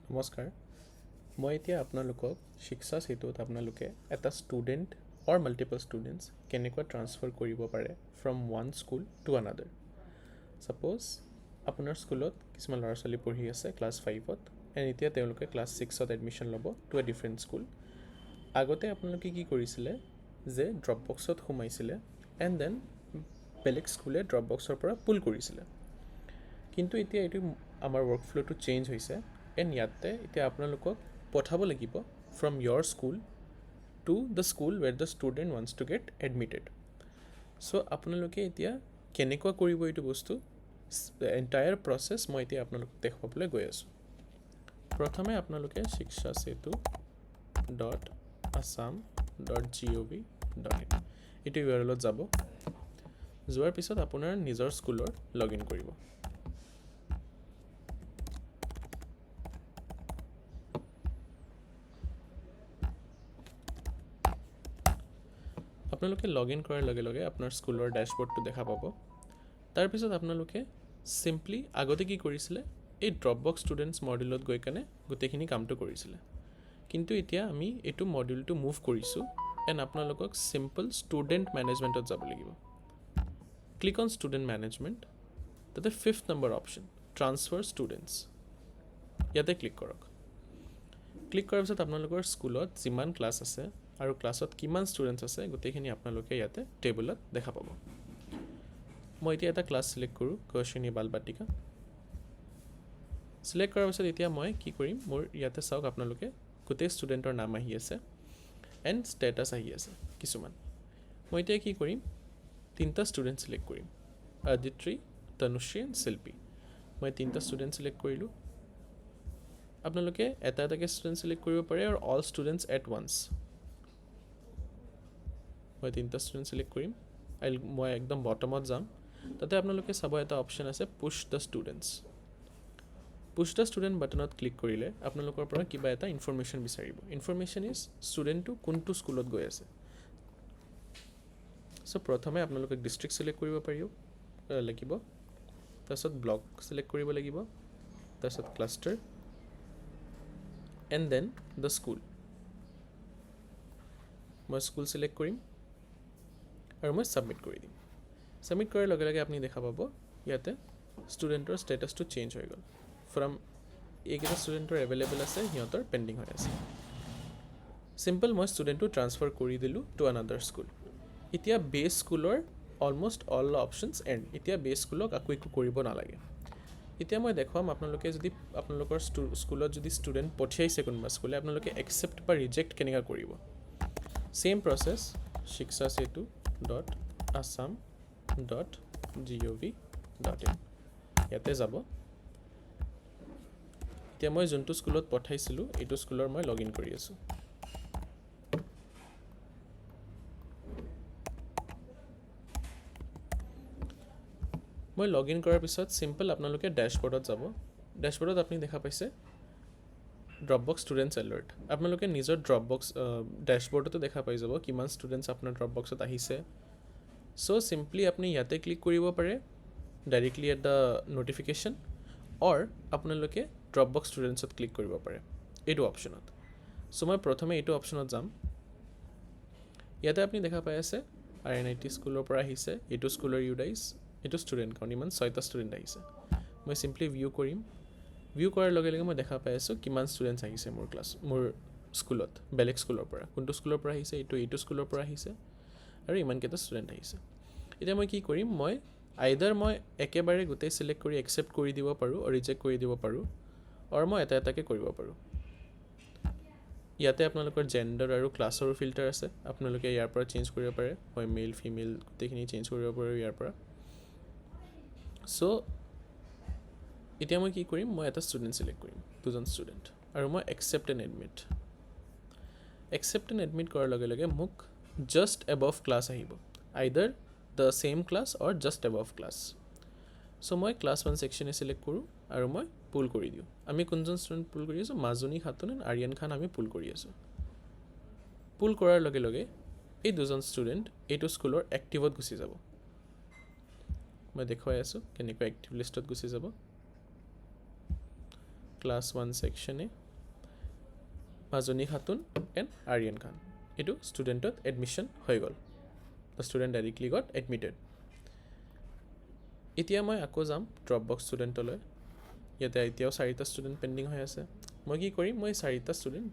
নমস্কাৰ। মই এতিয়া আপোনালোকক শিক্ষা সেতুত আপোনালোকে এটা ষ্টুডেণ্ট অৰ মাল্টিপল ষ্টুডেণ্টছ কেনেকুৱা ট্ৰান্সফাৰ কৰিব পাৰে from one school to another. Suppose আপোনাৰ স্কুলত কিছুমান ল'ৰা ছোৱালী পঢ়ি আছে ক্লাছ ফাইভত, এণ্ড এতিয়া তেওঁলোকে ক্লাছ ছিক্সত এডমিশ্যন ল'ব টু এ ডিফাৰেণ্ট স্কুল। আগতে আপোনালোকে কি কৰিছিলে যে ড্ৰপ বক্সত সোমাইছিলে এণ্ড then বেলেগ স্কুলে ড্ৰপ বক্সৰ পৰা পুল কৰিছিলে। কিন্তু এতিয়া এইটো আমাৰ ৱৰ্কফ্ল'টো চেঞ্জ হৈছে, এণ্ড ইয়াতে এতিয়া আপোনালোকক পঠাব লাগিব from your school to the school where the student wants to get admitted. So আপোনালোকে এতিয়া কেনেকুৱা কৰিব এইটো বস্তু, এণ্টায়াৰ প্ৰচেছ মই এতিয়া আপোনালোকক দেখুৱাবলৈ গৈ আছোঁ। প্ৰথমে আপোনালোকে shikshasetu.assam.gov.in এইটো ইউ আৰ এলত যাব। যোৱাৰ পিছত আপোনাৰ নিজৰ স্কুলৰ লগ ইন কৰিব। আপোনালোকে লগ ইন কৰাৰ লগে লগে আপোনাৰ স্কুলৰ ডেছবৰ্ডটো দেখা পাব। তাৰপিছত আপোনালোকে চিম্পলি আগতে কি কৰিছিলে, এই ড্ৰপ বক্স ষ্টুডেণ্টছ মডিউলত গৈ কেনে গোটেইখিনি কামটো কৰিছিলে। কিন্তু এতিয়া আমি এইটো মডিউলটো মুভ কৰিছোঁ, এণ্ড আপোনালোকক চিম্পল ষ্টুডেণ্ট মেনেজমেণ্টত যাব লাগিব। Click on student management. তাতে fifth number option transfer students, ইয়াতে ক্লিক কৰক। ক্লিক কৰাৰ পিছত আপোনালোকৰ স্কুলত যিমান ক্লাছ আছে আৰু ক্লাছত কিমান ষ্টুডেণ্টছ আছে, গোটেইখিনি আপোনালোকে ইয়াতে টেবুলত দেখা পাব। মই এতিয়া এটা ক্লাছ চিলেক্ট কৰোঁ, কৌশিনী বালবাটিকা। চিলেক্ট কৰাৰ পিছত এতিয়া মই কি কৰিম? মোৰ ইয়াতে চাওক আপোনালোকে, গোটেই ষ্টুডেণ্টৰ নাম আহি আছে এণ্ড ষ্টেটাছ আহি আছে কিছুমান। মই এতিয়া কি কৰিম? তিনিটা ষ্টুডেণ্ট চিলেক্ট কৰিম, আদিত্ৰী, তনুশ্ৰী এণ্ড শিল্পী। মই তিনিটা ষ্টুডেণ্ট চিলেক্ট কৰিলোঁ। আপোনালোকে এটা এটাকৈ ষ্টুডেণ্ট চিলেক্ট কৰিব পাৰে আৰু অল ষ্টুডেণ্টছ এট ওৱান্স। মই তিনিটা ষ্টুডেণ্ট চিলেক্ট কৰিম। মই একদম বটমত যাম। তাতে আপোনালোকে চাব এটা অপশ্যন আছে, push the students. Push the student বাটনত ক্লিক কৰিলে আপোনালোকৰ পৰা কিবা এটা ইনফৰমেশ্যন বিচাৰিব। ইনফৰমেশ্যন is ষ্টুডেণ্টটো কোনটো স্কুলত গৈ আছে। চ' প্ৰথমে আপোনালোকে ডিষ্ট্ৰিক্ট চিলেক্ট কৰিব লাগিব, তাৰপিছত ব্লক চিলেক্ট কৰিব লাগিব, তাৰপিছত cluster and then the school. মই স্কুল চিলেক্ট কৰিম আৰু মই ছাবমিট কৰি দিম। ছাবমিট কৰাৰ লগে লগে আপুনি দেখা পাব ইয়াতে ষ্টুডেণ্টৰ ষ্টেটাছটো চেঞ্জ হৈ গ'ল। ফ্ৰম এইকেইটা ষ্টুডেণ্টৰ এভেইলেবল আছে, সিহঁতৰ পেণ্ডিং হৈ আছে। চিম্পল, মই ষ্টুডেণ্টটো ট্ৰান্সফাৰ কৰি দিলোঁ টু আনাডাৰ স্কুল। এতিয়া বেছ স্কুলৰ অলমষ্ট অল অপশ্যনছ এণ্ড। এতিয়া বেছ স্কুলক আকৌ একো কৰিব নালাগে। এতিয়া মই দেখুৱাম, আপোনালোকে যদি আপোনালোকৰ স্কুলত যদি ষ্টুডেণ্ট পঠিয়াইছে কোনোবা স্কুলে, আপোনালোকে একচেপ্ট বা ৰিজেক্ট কেনেকৈ কৰিব। Same process, shikshasetu.assam.gov.in ইয়াতে যাব। এতিয়া মই যোনটো স্কুলত পঠাইছিলোঁ, এইটো স্কুলৰ মই লগ ইন কৰি আছোঁ। মই লগ ইন কৰাৰ পিছত চিম্পল আপোনালোকে ডেছবৰ্ডত যাব। ডেছবৰ্ডত আপুনি দেখা পাইছে ড্ৰপ বক্স ষ্টুডেণ্টছ এলাৰ্ট। আপোনালোকে নিজৰ ড্ৰপ বক্স ডেছবৰ্ডতো দেখা পাই যাব কিমান ষ্টুডেণ্টছ আপোনাৰ ড্ৰপ বক্সত আহিছে। চ' চিম্পলি আপুনি ইয়াতে ক্লিক কৰিব পাৰে directly at the notification, or আপোনালোকে ড্ৰপ বক্স ষ্টুডেণ্টছত ক্লিক কৰিব পাৰে এইটো অপশ্যনত। চ' মই প্ৰথমে এইটো অপশ্যনত যাম। ইয়াতে আপুনি দেখা পাই আছে আৰ এন I T স্কুলৰ পৰা আহিছে, এইটো স্কুলৰ ইউডাইজ, এইটো ষ্টুডেণ্ট কাউণ্ট, ইমান ছয়টা ষ্টুডেণ্ট আহিছে। মই চিম্পলি ভিউ কৰিম। ভিউ কৰাৰ লগে লগে মই দেখা পাই আছোঁ কিমান ষ্টুডেণ্টছ আহিছে মোৰ ক্লাছ, মোৰ স্কুলত, বেলেগ স্কুলৰ পৰা। কোনটো স্কুলৰ পৰা আহিছে? এইটো স্কুলৰ পৰা আহিছে আৰু ইমানকেইটা ষ্টুডেণ্ট আহিছে। এতিয়া মই কি কৰিম? মই আইদাৰ মই একেবাৰে গোটেই চিলেক্ট কৰি একচেপ্ট কৰি দিব পাৰোঁ, ৰিজেক্ট কৰি দিব পাৰোঁ, আৰু মই এটা এটাকৈ কৰিব পাৰোঁ। ইয়াতে আপোনালোকৰ জেণ্ডাৰ আৰু ক্লাছৰো ফিল্টাৰ আছে। আপোনালোকে ইয়াৰ পৰা চেঞ্জ কৰিব পাৰে। মই মেল, ফিমেল গোটেইখিনি চেঞ্জ কৰিব পাৰোঁ ইয়াৰ পৰা। চ' এতিয়া মই কি কৰিম? মই এটা ষ্টুডেণ্ট চিলেক্ট কৰিম, দুজন ষ্টুডেণ্ট, আৰু মই accept and admit. Accept and admit কৰাৰ লগে লগে মোক জাষ্ট এবভ ক্লাছ আহিব, either the same class or just above class. So মই ক্লাছ ওৱান ছেকশ্যনে চিলেক্ট কৰোঁ আৰু মই পুল কৰি দিওঁ। আমি কোনজন ষ্টুডেণ্ট পুল কৰি আছোঁ? মাজনী খাতুন এণ্ড আৰিয়ান খান আমি পুল কৰি আছোঁ। পুল কৰাৰ লগে লগে এই দুজন ষ্টুডেণ্ট এইটো স্কুলৰ এক্টিভত গুচি যাব। মই দেখুৱাই আছোঁ কেনেকৈ এক্টিভ লিষ্টত গুচি যাব। Class Class 1 section A, Majoni Khatun and Aryan Khan. এইটো ষ্টুডেণ্টত এডমিশ্যন হৈ গ'ল। The student directly got admitted. এতিয়া মই আকৌ যাম ড্ৰপ বক্স ষ্টুডেণ্টলৈ। ইয়াতে এতিয়াও চাৰিটা ষ্টুডেণ্ট পেণ্ডিং হৈ আছে। মই কি কৰিম, মই চাৰিটা ষ্টুডেণ্ট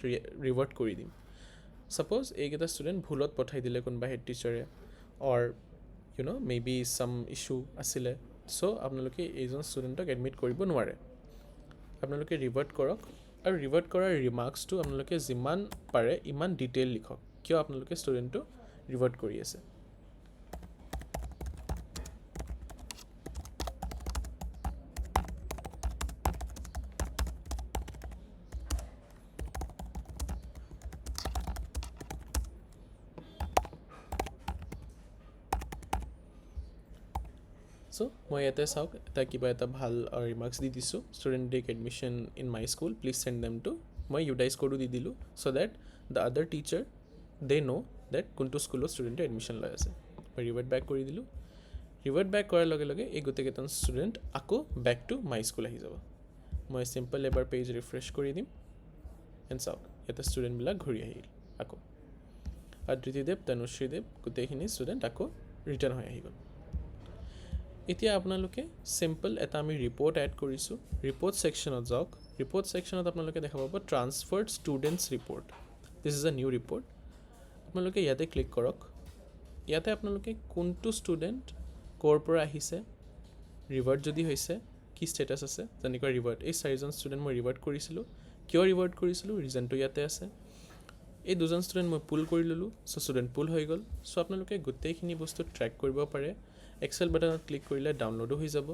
ৰিভাৰ্ট কৰি দিম। ছাপ'জ এইকেইটা ষ্টুডেণ্ট ভুলত পঠাই দিলে কোনোবা head টিচাৰে, or maybe some issue আছিলে, চ' আপোনালোকে এইজন ষ্টুডেণ্টক এডমিট কৰিব নোৱাৰে। আপোনালোকে ৰিভাৰ্ট কৰক আৰু ৰিভাৰ্ট কৰাৰ ৰিমাৰ্কছটো আপোনালোকে যিমান পাৰে ইমান ডিটেইল লিখক, কিয় আপোনালোকে ষ্টুডেণ্টটো ৰিভাৰ্ট কৰি আছে। চ' মই ইয়াতে চাওক এটা কিবা এটা ভাল ৰিমাৰ্কছ দি দিছোঁ, student take admission in my school, please send them to, মই ইউডাইজ ক'ডো দি দিলোঁ, so that the other teacher they know that কোনটো স্কুলত ষ্টুডেণ্টে এডমিশ্যন লৈ আছে। মই ৰিভাৰ্ট বেক কৰি দিলোঁ। ৰিভাৰ্ট বেক কৰাৰ লগে লগে এই গোটেইকেইজন ষ্টুডেণ্ট আকৌ বেক টু my school আহি যাব। মই চিম্পল এবাৰ পেজ ৰিফ্ৰেছ কৰি দিম এণ্ড চাওক ইয়াতে ষ্টুডেণ্টবিলাক ঘূৰি আহিল আকৌ। আদৃতি দেৱ, তনুশ্ৰী দেৱ, গোটেইখিনি ষ্টুডেণ্ট আকৌ ৰিটাৰ্ণ হৈ আহি গ'ল। এতিয়া আপোনালোকে চিম্পল এটা আমি ৰিপৰ্ট এড কৰিছোঁ। ৰিপৰ্ট ছেকশ্যনত যাওক। ৰিপৰ্ট ছেকশ্যনত আপোনালোকে দেখা পাব transferred students report. This is a new report. আপোনালোকে ইয়াতে ক্লিক কৰক। ইয়াতে আপোনালোকে কোনটো ষ্টুডেণ্ট ক'ৰ পৰা আহিছে, ৰিভাৰ্ট যদি হৈছে কি ষ্টেটাছ আছে, যেনেকুৱা ৰিভাৰ্ট, এই চাৰিজন ষ্টুডেণ্ট মই ৰিভাৰ্ট কৰিছিলোঁ, কিয় ৰিভাৰ্ট কৰিছিলোঁ ৰিজনটো ইয়াতে আছে। এই দুজন ষ্টুডেণ্ট মই পুল কৰি ল'লোঁ, চ' ষ্টুডেণ্ট পুল হৈ গ'ল। চ' আপোনালোকে গোটেইখিনি বস্তু ট্ৰেক কৰিব পাৰে। এক্সেল বাটনত ক্লিক কৰিলে ডাউনলোডো হৈ যাব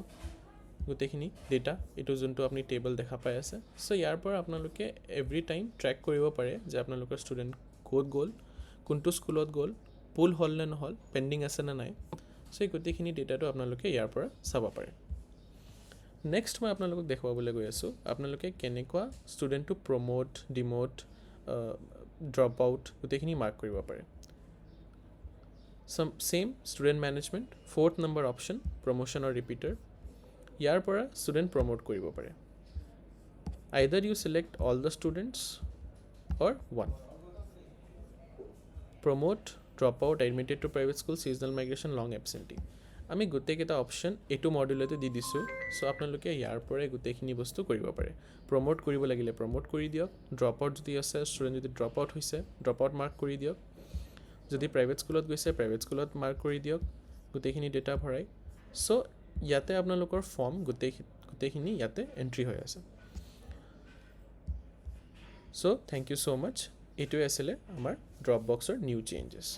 গোটেইখিনি ডেটা, এইটো যোনটো আপুনি টেবল দেখা পাই আছে। চ' ইয়াৰ পৰা আপোনালোকে এভৰি টাইম ট্ৰেক কৰিব পাৰে যে আপোনালোকৰ ষ্টুডেণ্ট ক'ত গ'ল, কোনটো স্কুলত গ'ল, পুল হ'ল নে নহ'ল, পেণ্ডিং আছে নে নাই। চ' এই গোটেইখিনি ডেটাটো আপোনালোকে ইয়াৰ পৰা চাব পাৰে। নেক্সট মই আপোনালোকক দেখুৱাবলৈ গৈ আছোঁ আপোনালোকে কেনেকুৱা ষ্টুডেণ্টটো প্ৰম'ট, ডিম'ট, ড্ৰপ আউট গোটেইখিনি মাৰ্ক কৰিব পাৰে। Same student management, fourth number option promotion or repeater, ইয়াৰ পৰা ষ্টুডেণ্ট প্ৰম'ট কৰিব পাৰে। Either you select all the students or one. Promote, drop out, admitted to private school, seasonal migration, long absentee, আমি গোটেইকেইটা option এইটো মডিউলতে দি দিছোঁ। চ' আপোনালোকে ইয়াৰ পৰাই গোটেইখিনি বস্তু কৰিব পাৰে। প্ৰম'ট কৰিব লাগিলে প্ৰম'ট কৰি দিয়ক, ড্ৰপ আউট যদি আছে, ষ্টুডেণ্ট যদি ড্ৰপ আউট হৈছে ড্ৰপ আউট মাৰ্ক কৰি দিয়ক, যদি প্ৰাইভেট স্কুলত গৈছে প্ৰাইভেট স্কুলত মাৰ্ক কৰি দিয়ক, গোটেইখিনি ডেটা ভৰাই। চ' ইয়াতে আপোনালোকৰ ফৰ্ম গোটেইখিনি ইয়াতে এণ্ট্ৰি হৈ আছে। So thank you so much. এইটোৱে আছিলে আমাৰ ড্ৰপ বক্সৰ নিউ চেঞ্জেছ।